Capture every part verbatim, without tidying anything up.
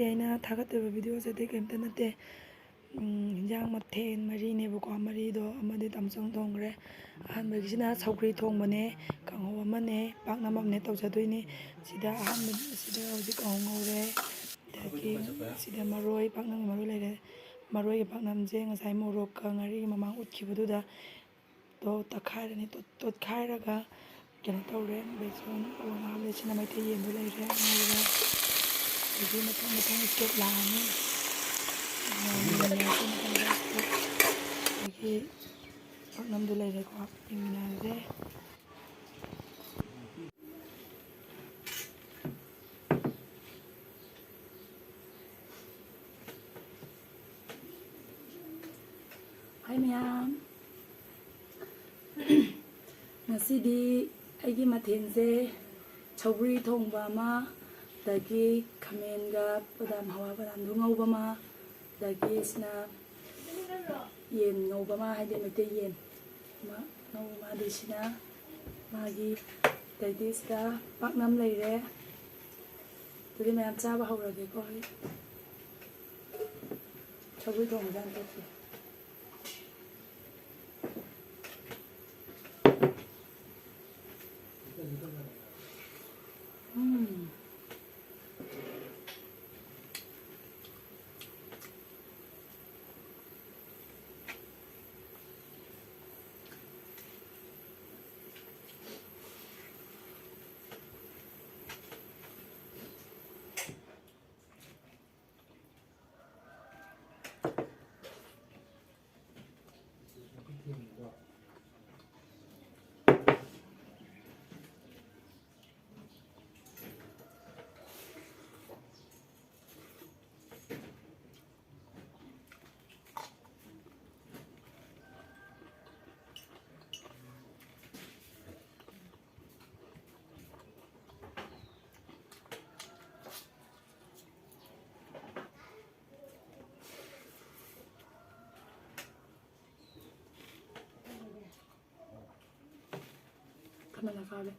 ꯑꯩꯅ ꯊꯥꯒꯠꯇꯣꯏꯕ ꯚꯤꯗꯤꯑꯣꯁꯦ ꯑꯇꯩ ꯀꯔꯤꯝꯇ ꯅꯠꯇꯦ꯫ ꯎꯝ, ꯍꯤꯟꯖꯥꯡ ꯃꯊꯦꯜ ꯃꯔꯤꯅꯦꯕꯀꯣ, ꯃꯔꯤꯗꯣ ꯑꯃꯗꯤ ꯇꯥꯃꯣꯆꯧꯅ ꯊꯣꯡꯈ꯭ꯔꯦ꯫ ꯑꯍꯥꯟꯕꯒꯤꯁꯤꯅ ꯁꯧꯒ꯭ꯔꯤ ꯊꯣꯡꯕꯅꯦ, ꯀꯥꯡꯍꯧ ꯑꯃꯅꯦ, ꯄꯥꯛꯅꯝ ꯑꯃꯅꯦ ꯇꯧꯖꯗꯣꯏꯅꯤ꯫ ꯁꯤꯗ ꯑꯍꯥꯟꯕ, ꯁꯤꯗ ꯍꯧꯖꯤꯛ ꯀꯥꯡꯍꯧ ꯉꯧꯔꯦ꯫ ꯑꯗꯒꯤ ꯁꯤꯗ ꯃꯔꯣꯏ, ꯄꯥꯛꯅꯝꯒꯤ ꯃꯔꯣꯏ ꯂꯩꯔꯦ꯫ ꯃꯔꯣꯏꯒꯤ ꯄꯥꯛꯅꯝꯁꯦ ꯉꯁꯥꯏ ꯃꯣꯔꯣꯛꯀ ꯉꯥꯔꯤꯒꯤ ꯃꯃꯥꯡ ꯎꯠꯈꯤꯕꯗꯨꯗ ꯇꯣ ꯇꯛꯈꯥꯏꯔꯅꯤ꯫ ꯇꯣꯠ-, ꯇꯣꯠꯈꯥꯏꯔꯒ ꯀꯩꯅꯣ ꯇꯧꯔꯦ꯫ ꯕꯦꯁꯣꯟ ꯑꯣ ꯉꯥꯜꯂꯦ꯫ ꯁꯤꯅ ꯃꯩꯇꯩ ꯌꯦꯟꯗꯣ ꯂꯩꯔꯦ, ꯉꯧꯔꯦ꯫ ꯑꯗꯒꯤ ꯃꯊꯪ ꯃꯊꯪ ꯁ꯭ꯇꯦꯞ ꯂꯥꯛꯑꯅꯤ꯫ ꯑꯗꯒꯤ ꯄꯥꯛꯅꯝꯗꯣ ꯂꯩꯔꯦꯀꯣ, ꯌꯦꯡꯃꯤꯟꯅꯔꯁꯦ꯫ ꯍꯥꯏ ꯃꯌꯥꯝ꯫ ꯉꯁꯤꯗꯤ ꯑꯩꯒꯤ ꯃꯊꯦꯜꯁꯦ ꯁꯧꯒ꯭ꯔꯤ ꯊꯣꯡꯕ ꯑꯃ, ꯑꯗꯒꯤ ꯈꯥꯃꯦꯟꯒ ꯕꯗꯥꯝ, ꯍꯋꯥꯏ ꯕꯗꯥꯝꯗꯣ ꯉꯧꯕ ꯑꯃ, ꯑꯗꯒꯤ ꯁꯤꯅ ꯌꯦꯟ ꯉꯧꯕ ꯑꯃ, ꯍꯥꯏꯗꯤ ꯃꯩꯇꯩ ꯌꯦꯟ ꯑꯃ ꯉꯧꯕ ꯑꯃ, ꯑꯗꯩ ꯁꯤꯅ ꯃꯥꯒꯤ, ꯑꯗꯩꯗꯤ ꯁꯤꯗ ꯄꯥꯛꯅꯝ ꯂꯩꯔꯦ꯫ ꯑꯗꯨꯗꯤ ꯃꯌꯥꯝ ꯆꯥꯕ ꯍꯧꯔꯒꯦꯀꯣ ꯑꯩ꯫ ꯁꯧꯒ꯭ꯔꯤ ꯊꯣꯡꯕꯁꯦ ꯍꯥꯟꯅ ꯇꯣꯠꯈꯤꯒꯦ꯫ ꯎꯝ꯫ ꯈꯥꯃꯦꯟ ꯑꯈꯥꯕꯤ꯫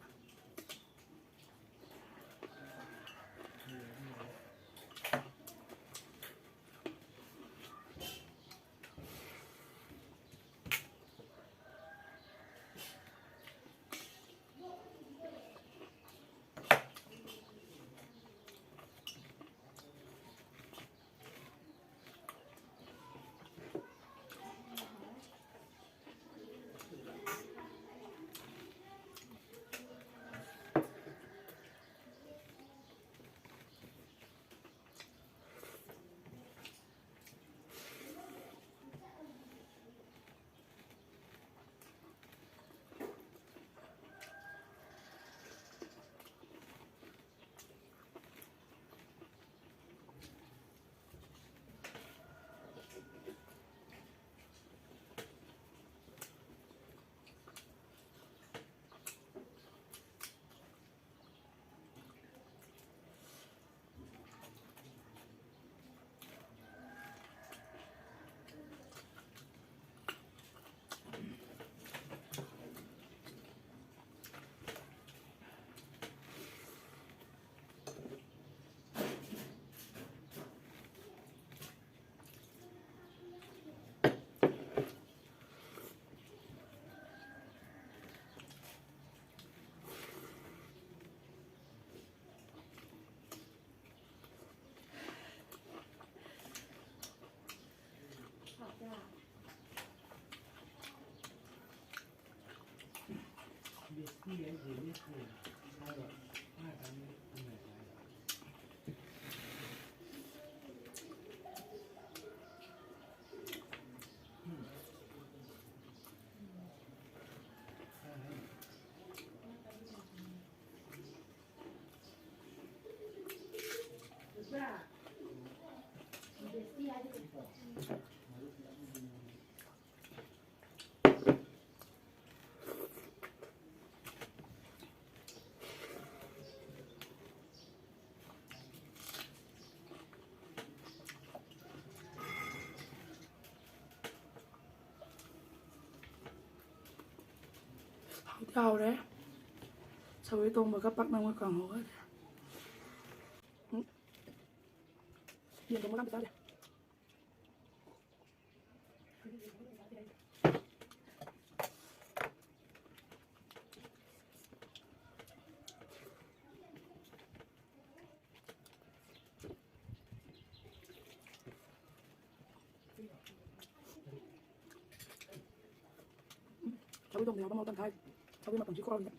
ꯍꯥꯎꯗꯤ ꯍꯥꯎꯔꯦ꯫ ꯁꯧꯒ꯭ꯔꯤ ꯊꯣꯡꯕꯒ ꯄꯥꯛꯅꯝꯒ ꯀꯥꯡꯍꯧꯒ꯫ ꯎꯝ꯫ ꯌꯦꯟ ꯊꯣꯡꯕꯒ ꯑꯝꯇ ꯆꯥꯗꯦ꯫ ꯁꯧꯒ꯭ꯔꯤ ꯊꯣꯡꯕ ꯌꯥꯎꯕ ꯃꯍꯥꯎ ꯇꯪꯈꯥꯏ꯫ ꯁꯧꯒ꯭ꯔꯤ ꯃꯄꯪꯁꯤ ꯈꯨꯍꯥꯎꯁꯤꯗꯤ꯫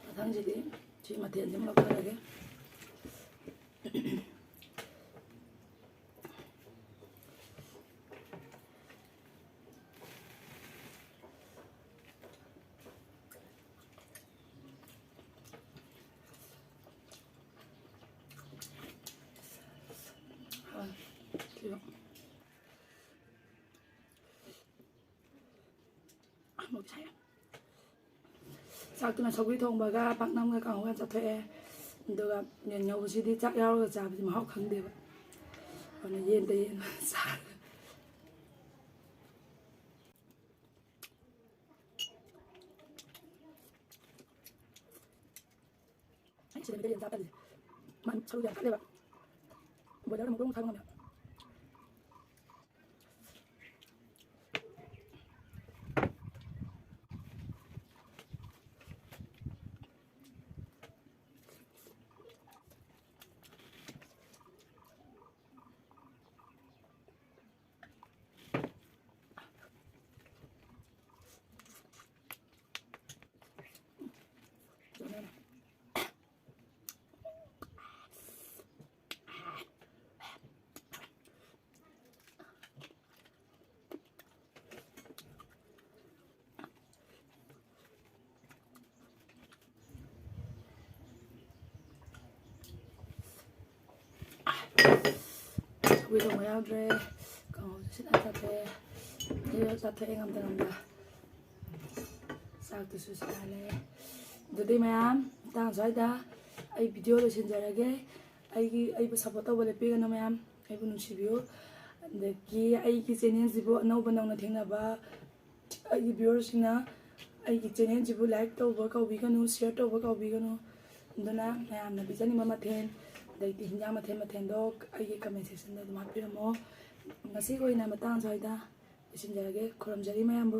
ꯃꯊꯪꯁꯤꯗꯤ ꯁꯤ ꯃꯊꯦꯜꯁꯤꯃ ꯂꯧꯊꯔꯒꯦ꯫ ꯆꯥꯛꯇꯨꯅ ꯁꯧꯒ꯭ꯔꯤ ꯊꯣꯡꯕꯒ ꯄꯥꯛꯅꯝꯒ ꯀꯥꯡꯍꯧꯒ ꯆꯥꯊꯣꯛꯑꯦ꯫ ꯑꯗꯨꯒ ꯌꯦꯟ ꯉꯧꯕꯁꯤꯗꯤ ꯆꯥꯛ ꯌꯥꯎꯔꯒ ꯆꯥꯕꯗꯤ ꯃꯍꯥꯎ ꯈꯪꯗꯦꯕ꯫ ꯑꯗꯨꯅ ꯌꯦꯟꯗ ꯌꯦꯟ ꯆꯥꯔꯒ꯫ ꯑꯩ ꯁꯤꯗ ꯃꯤꯇꯩ ꯌꯦꯟ ꯆꯥ ꯇꯜꯂꯤ꯫ ꯃꯥ ꯁꯔꯨ ꯌꯥꯝ ꯀꯜꯂꯦꯕ꯫ ꯕꯣꯏꯂꯔ ꯑꯃꯨꯛ ꯆꯥꯕ ꯉꯝꯃꯦ꯫ ꯁꯧꯒ꯭ꯔꯤ ꯊꯣꯡꯕ ꯌꯥꯎꯗ꯭ꯔꯦ꯫ ꯀꯥꯡꯍꯧꯁꯨ ꯁꯤꯠ ꯅꯥꯟ ꯆꯥꯊꯣꯛꯑꯦ꯫ ꯑꯩ ꯆꯥꯊꯣꯛꯑꯦ ꯉꯝꯗ ꯉꯝꯗ꯫ ꯆꯥꯛꯇꯨꯁꯨ ꯁꯤꯠ ꯅꯥꯜꯂꯦ꯫ ꯑꯗꯨꯗꯤ ꯃꯌꯥꯝ, ꯃꯇꯥꯡ ꯁ꯭ꯋꯥꯏꯗ ꯑꯩ ꯚꯤꯗꯤꯑꯣ ꯂꯣꯏꯁꯤꯟꯖꯔꯒꯦ꯫ ꯑꯩꯒꯤ, ꯑꯩꯕꯨ ꯁꯞꯄꯣꯔꯠ ꯇꯧꯕ ꯂꯦꯞꯄꯤꯒꯅꯨ ꯃꯌꯥꯝ꯫ ꯑꯩꯕꯨ ꯅꯨꯡꯁꯤꯕꯤꯌꯨ꯫ ꯑꯗꯒꯤ ꯑꯩꯒꯤ ꯆꯦꯅꯦꯜꯁꯤꯕꯨ ꯑꯅꯧꯕ ꯅꯧꯅ ꯊꯦꯡꯅꯕ ꯑꯩꯒꯤ ꯚ꯭ꯌꯨꯋꯔꯁꯤꯡꯅ ꯑꯩꯒꯤ ꯆꯦꯅꯦꯜꯁꯤꯕꯨ ꯂꯥꯏꯛ ꯇꯧꯕ ꯀꯥꯎꯕꯤꯒꯅꯨ, ꯁꯤꯌꯔ ꯇꯧꯕ ꯀꯥꯎꯕꯤꯒꯅꯨ꯫ ꯑꯗꯨꯅ ꯃꯌꯥꯝꯅ ꯄꯤꯖꯅꯤꯡꯕ ꯃꯊꯦꯜ, ꯑꯗꯩꯗꯤ ꯍꯤꯟꯖꯥꯡ ꯃꯊꯦꯜ ꯃꯊꯦꯜꯗꯣ ꯑꯩꯒꯤ ꯀꯃꯦꯟ ꯁꯦꯛꯁꯟꯗ ꯑꯗꯨꯝ ꯍꯥꯞꯄꯤꯔꯝꯃꯣ꯫ ꯉꯁꯤꯒꯤ ꯑꯣꯏꯅ ꯃꯇꯥꯡ ꯁ꯭ꯋꯥꯏꯗ ꯂꯣꯏꯁꯤꯟꯖꯔꯒꯦ꯫ ꯈꯨꯔꯨꯝꯖꯔꯤ ꯃꯌꯥꯝꯕꯨ꯫